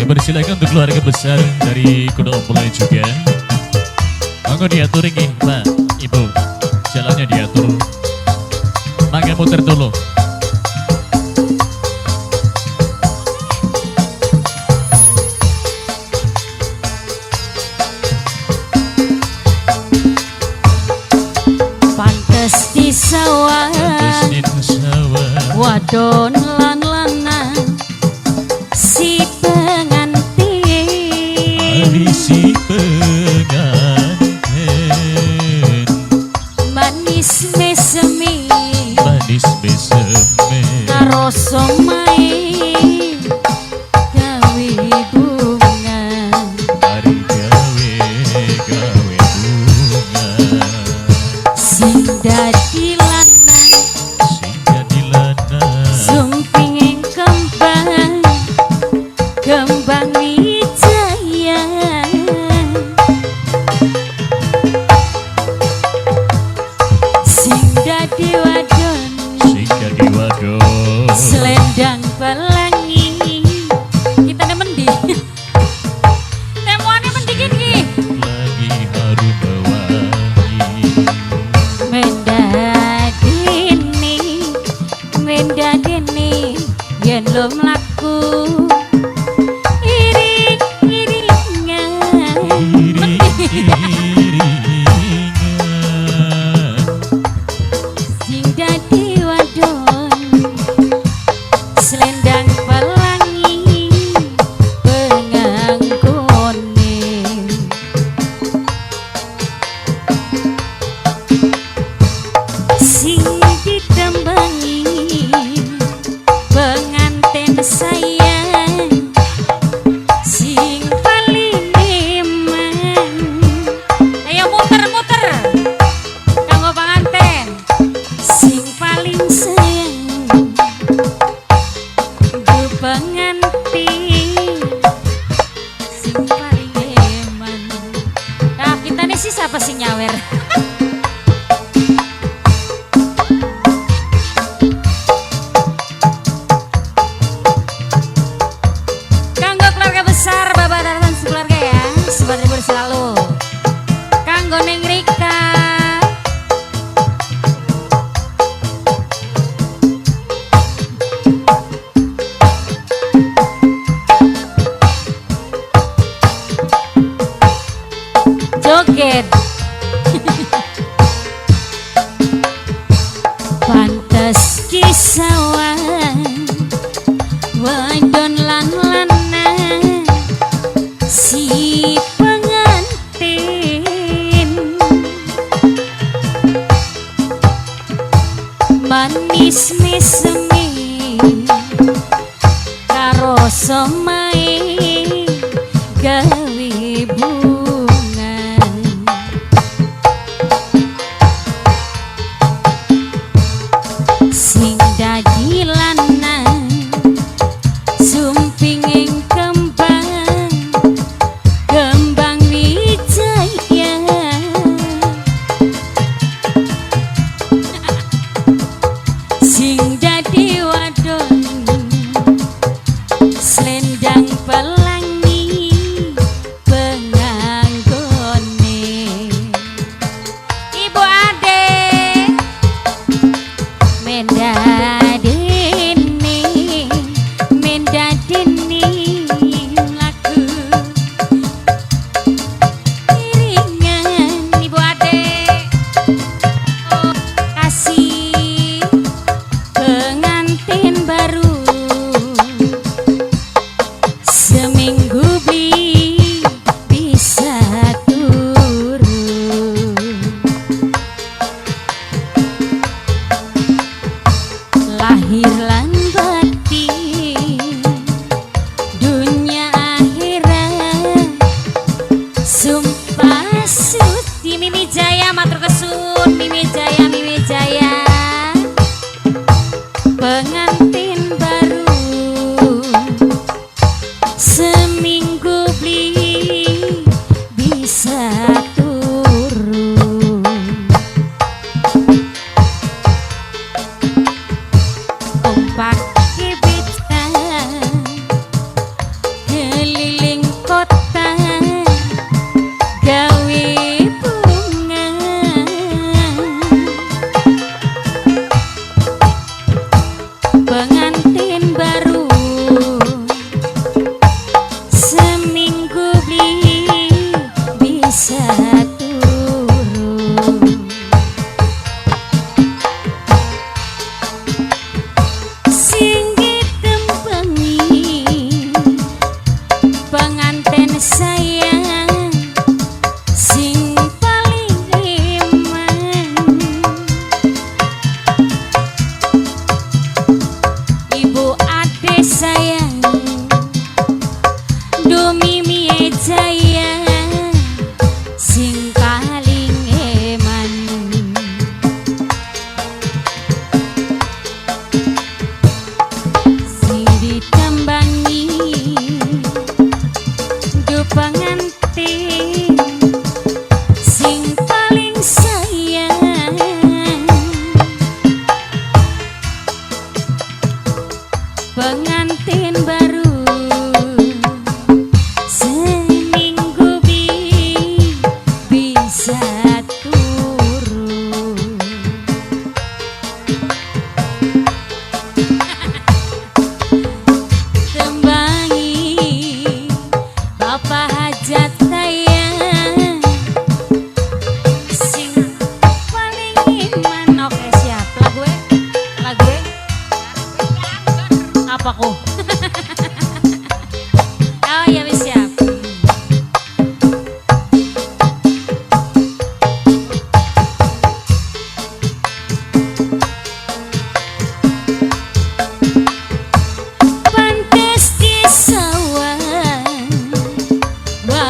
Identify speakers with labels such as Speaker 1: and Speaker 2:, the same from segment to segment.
Speaker 1: Persilakan untuk keluarga besar dari Kuda Ompelnya juga. Monggo diatur ini, Pak, Ibu. Jalannya diatur. Mangga muter dulu.
Speaker 2: Pantes di sawah.
Speaker 1: Pantes di sawah.
Speaker 2: Wadon lan lanang si pengantin.
Speaker 1: Ari si pengantin.
Speaker 2: Manis mesemi.
Speaker 1: Manis meseme.
Speaker 2: Karo somai gawe bunga.
Speaker 1: Ari gawe gawe bunga.
Speaker 2: Sing dadi lanang.
Speaker 1: Sing dadi lanang.
Speaker 2: Sumpinging kembang kembang wijaya. Sing dadi wadon.
Speaker 1: Sing dadi wadon.
Speaker 2: Selendang pelangi. Kita nemen di temuane mendikit ki.
Speaker 1: Lagi harum mewangi.
Speaker 2: Mendadini, mendadini yen lo mlaku iring-iringan.
Speaker 1: Iring-iringan.
Speaker 2: Sing dadi wadon selendang pelangi penganggone. Sing ditembangi pengantin sayang sing paling eman. Ayo muter-muter kanggo pengantin sing paling sayang du pengantin sing paling eman. Nah, kita nih sih siapa sing nyawer? Kanggo keluarga besar Bapak dan sekeluarga ya, sobat libur selalu. Kanggo Neng Rika. Joget. Pantes kisawan wadon lan lanang si pengantin. Manis mesemi karo somai gawe bunga. Sing dadi lanang sumpinging kembang kembang wijaya. Sing dadi wadon selendang pelangi penganggone.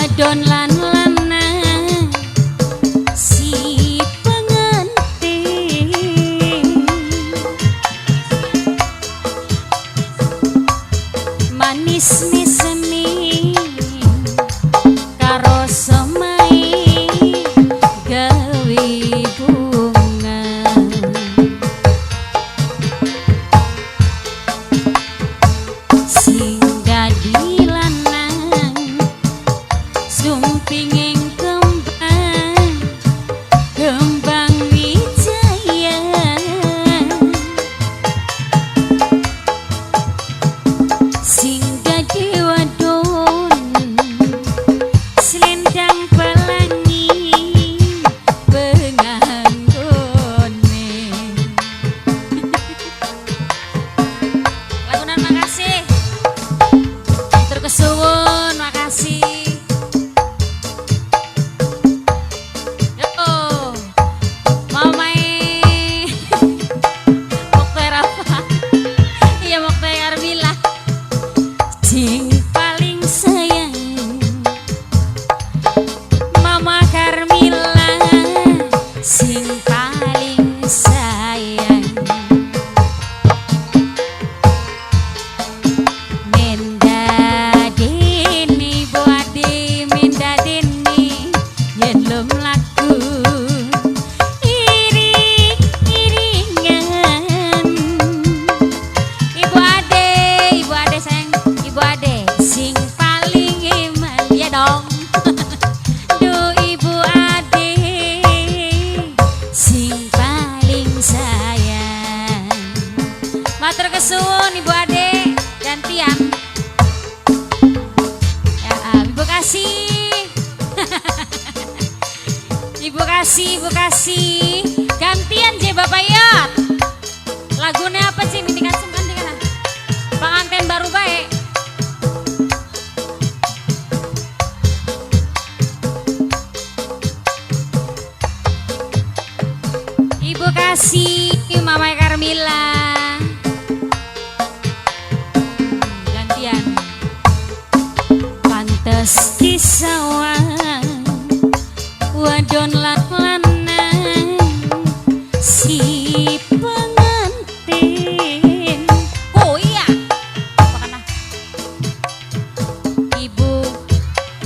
Speaker 2: Wadon lan lanang si pengantin, manis misemi karo semai gawe bunga. Sing dadi lanang sumpinging kembang kembang wijaya, sing dadi wadon selendang pelangi penganggone. Lagunan makasih, terkesuwun makasih. Yo, mau main Mokte Rafa, iya Mokte Armila. Sing paling sayang Mama Carmila, sing paling sayang. Menda dini Bu Adi, menda dini yen lo mlaku iring-iringan. Ibu Ade, Ibu Ade sayang, Ibu Ade sing paling iman ya dong. Duh Ibu Ade sing paling sayang. Matur kesuwun Ibu Ade gantian. Ya, Ibu kasih. Ibu kasih, Ibu kasih. Gantian je Bapak Yot. Lagunya apa sih? Minta kasih gantian. Pengantin baru baik. Ibu kasih Mama Carmila. Gantian. Pantes disawang wadon lan lanang si pengantin. Oh iya, apa kena? Ibu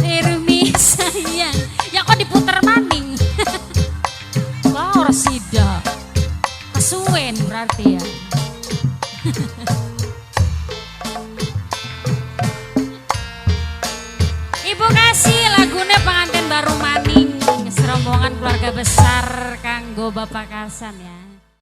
Speaker 2: Irmi sayang, ya kok diputer maning? Wah, ora sida. Kesuwen berarti ya. Ibu kasih lagunya pengantin baru maning, serombongan keluarga besar kanggo Bapak Kasan ya.